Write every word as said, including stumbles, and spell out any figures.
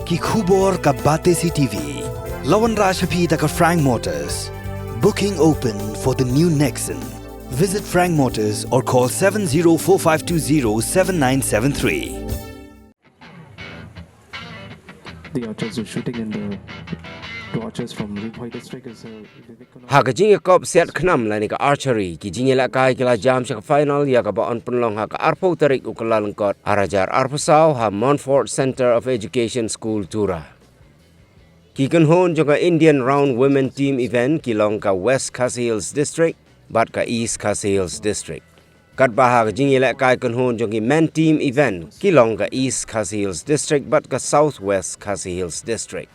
Ki khubor ka Batesi T V. La wanrah sha phi da ka Frank Motors. Booking open for the new Nexon. Visit Frank Motors or call seven zero four five two zero seven nine seven three. The archers were shooting and the two archers from Ri Bhoi district is uh, Vivek Kumar. Ha ka jingïakop siat khnam lane ka archery, ki jingïalehkai ki la jam sha ka final ïa kaba yn pynlong ha ka arphew tarik u Kyllalyngkot arhajar arphew saw ha Montfort Centre of Education School, Tura. Ki kynhun jong ka Indian Round Women Team Event ki long ka West Khasi Hills District bad ka East Khasi Hills District. Katba ha ka jingïalehkai kynhun jong ki Men Team Event ki long ka East Khasi Hills District bad ka South West Khasi Hills District.